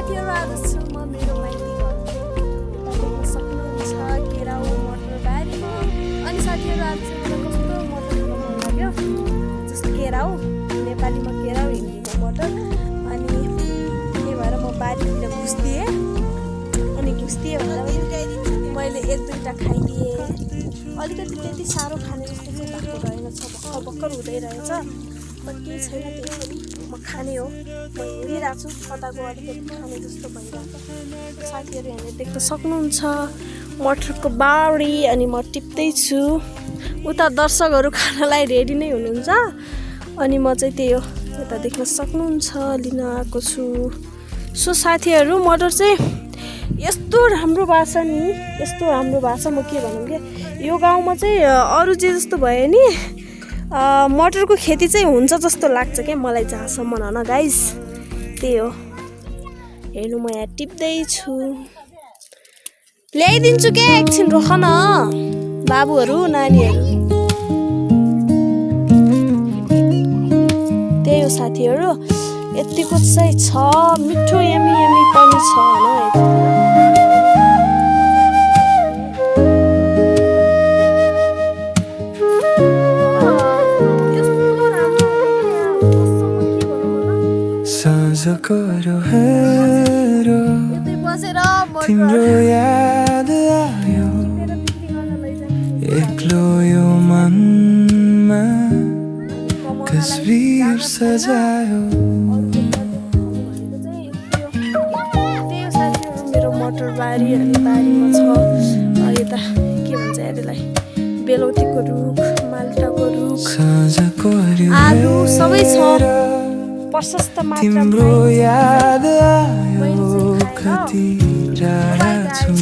साथीहरू आज छु म मेरो माइती घरमा देख्न सक्नुहुन्छ केराउ मटर बारीमा अनि साथीहरू आज चाहिँ मलाई कस्तो मटर खान मन लाग्यो जस्तो केराउ नेपालीमा केराउ हिन्दीमा मटर अनि त्यही भएर म बारीतिर घुस्दिएँ अनि घुस्दिएँ भन्दा मैले एक दुईवटा खाइदिएँ अलिकति त्यति साह्रो खाने जस्तो चाहिँ भएको रहेनछ भर्खर भर्खर हुँदै रहेछ बट केही छैन त्यो पनि म खाने हो म हेरिरहेको छु कताको अलिकति खाने जस्तो भइरहेको साथीहरू यहाँनिर देख्न सक्नुहुन्छ मटरको बारी अनि म टिप्दैछु उता दर्शकहरू खानलाई रेडी नै हुनुहुन्छ अनि म चाहिँ त्यही हो यता देख्न सक्नुहुन्छ लिन आएको छु सो साथीहरू मटर चाहिँ यस्तो राम्रो भएको छ नि यस्तो राम्रो भएको छ म के भनौँ के यो गाउँमा चाहिँ अरू जे जस्तो भयो नि मटरको खेती चाहिँ हुन्छ जस्तो लाग्छ क्या मलाई जहाँसम्म भन गाइस त्यही हो हेर्नु म यहाँ टिप्दैछु ल्याइदिन्छु क्या एकछिन रोख न बाबुहरू नानीहरू त्यही हो साथीहरू यतिको चाहिँ छ मिठो यमी यमी पनि छ होइन साँझको हेरो तिम्रो याद आयो एक्लो यो मनमा तस्बिर सजायो मेरो मटर बारी अनि बारीमा छ यता के भन्छ यसलाई बेलौतीको रुख माल्टाको रुख आलु सबै छ प्रशस्त मात्रामा तिम्रो याद आयो कति टाढा छौ